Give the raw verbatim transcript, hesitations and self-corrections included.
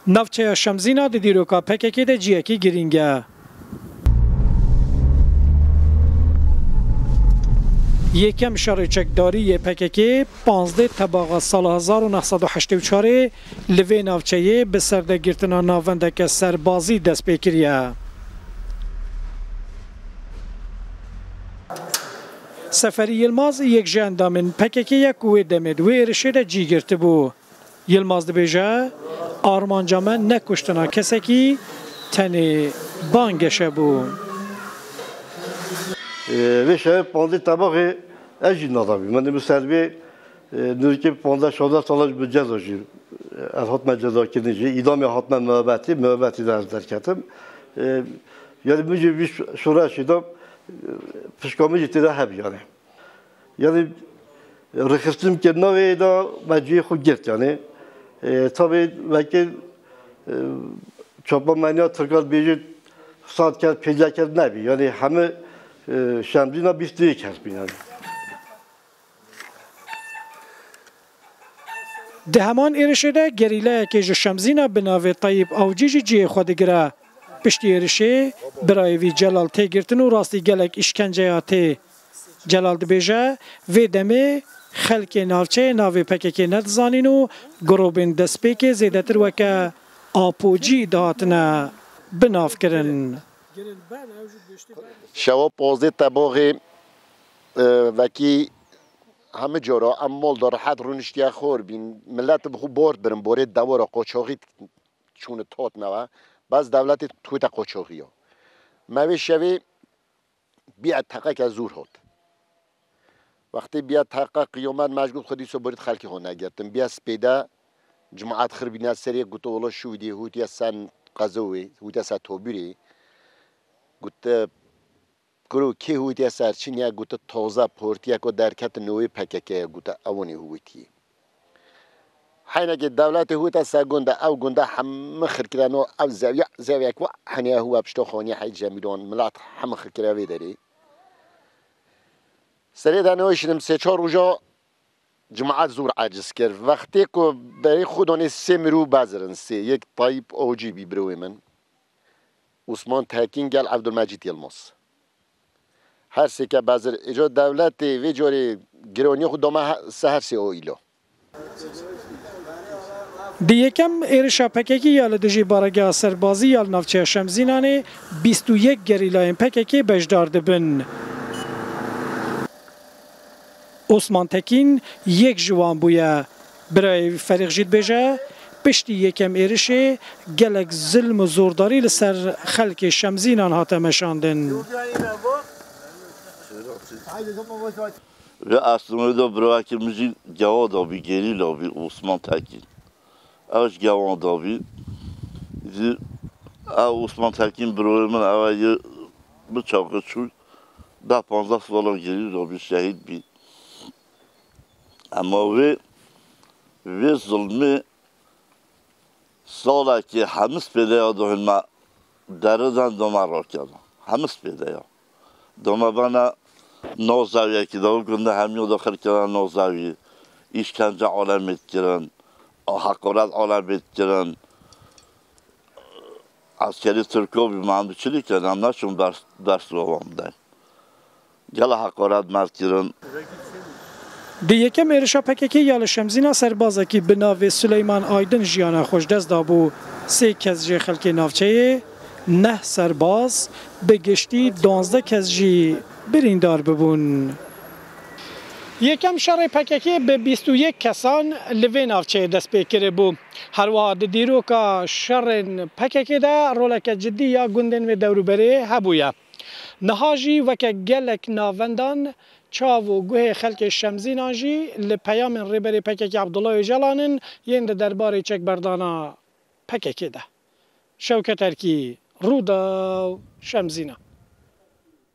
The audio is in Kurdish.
Navçeya Şemzîna di dîroka P K K de ciyekî girîng e. Yekem şerê çekdarî yê P K K panzdeh tebaxa sala hezar û neh sed û heştê û çarê li vê navçeyê bi serdegirtina navendeke serbazî dest pê kiriye. Seferî Yilmaz yek ji endamên P K K ye ku wê demê di wê êrişê de cî girtibû. Yilmaz dibêje, armanca me ne kuştina kesekî, tenê bangeşe bû. Ê, vê şevê pandê tebaxê ez jî nadabî. Min ê bi ser vê, ê, nûrkê pandeh şazdeh sala ji bi ceza jî, ê, ez hatime cezakirinê jî. Îdamê hatime muhabetê, muhabetê de ez derketim. Ê, yani min jî vî şoreşê de, ê, pişka min jî tê de hebî yani. Yani rêxistin ke navê de me cihê xwe girt yani. E, tabi belki, e, çapemeniya Tirkan bêjî sed kes, pênceh kes nebî. Yani hemî, e, Şemzîna bîst û yek kes bîn yani. Di heman êrişê de gerîlayekê ji Şemzîna bi navê Tayyip Avcî jî cihê xwe digire. Piştî êrişê birayê vî Celal tê girtin û rastî gelek îşkenceya tê. Celal dibêje, vê demê xelkê navçeyê navê P K K nedizanîn û grûbên destpêkê zêdetir weke Apocî dihatine binavkirin. Şewa pazdeh tebaxê, e, vekî hemî cara em mal de rehet rûniştiye xor bîn. Milet bi xwe bor dibirin, borê dewara qoçaxî çûne tat me ve. Bes dewletê tûte qoçaxiya. Me vê şevê biya teqeke zûr hat. Wextê biya teqe qiyamet me ji got xwe dîso borît xelkê xwe negirtin. Biya spêde cemaat xirbîne serê, gote wela şû dî hûtiye sen qezowê, hûtiye ser tobîrê. Gote Kuro kê hûtiye ser çi niye, gote taze partiyeko derketin nû wê P K K ye, gote ewanê hûtiyê. Heynekê dewletê hûte ser gund e, ew gund e hemî xirkireno, ew zewiya, zewiyek wa heniye hû e pişta xaniye hey Cemîlan, milet hemî xirkire vê derê. Serê de nêşinim sê çar roja cemaat zor aciz kir. Wextê ku berê xwe danê sê mirû bezirin, sê, yek Tayyip Ocî bî birowê min, Osman Tekîn gel Evdulmecîd Yilmaz. Her sêke bezir. Îca dewletê vê carê gironiya xwe dame he-, se her sê o îlo. Di yekem êrişa P K K ya li dijî baregeha serbazî ya li navçeya Şemzînanê bîst û yek gerîlayên P K K beşdar dibin. Osman Tekîn yek ji wan bûye. Birayê Ferîq jî dibêje, piştî yekem êrişê gelek zilm û zordarî li ser xelkê Şemzînan hate meşandin. Vê astûmê de birovekî min jî gewa dabî, gerîla bî, Osman Tekîn. Ew ji gewan dabî. Jî ew Osman Tekîn birorê min, ew ê bi çaxê çû deh panzdeh sala gerîla bî, şehîd bî. Ema vê, vê zilmê salekê hemî spêdeya dohên me deridan doma rakena. Hemî spêdeya. Doma bana nozawiyekî de, o gunda hemiyo de xirkena nozawi. İşkence alemê dikirin. Heqaret alemê dikirin. Eskerî Tirko bî, me em bi çi dikirin? Em naçûn ders, ders li wan bidin. Gela heqaret me kirin. Di yekem êrişa P K K ya li Şemzîna serbazekî bi navê Suleyman Aydin jiyana xwe ji dest dabû. Sê kes jê xelkê navçeyê, neh serbaz, bi giştî duwazdeh kes jî birîndar bibûn. Yekem şerê P K K bi bîst û yek kesan li vê navçeyê dest pê kiribû. Her wiha di dîroka şerên P K K de roleke cidî ya gundên vê dewrûberê hebûye. Niha jî weke gelek navendan çav û guhê xelkê Şemzînan jî li peyamên Rêberê P K K Abdullah Ocalan in yên di derbarê çekberdana P K K de. Şewket Erkî, Rûdaw, Şemzînan.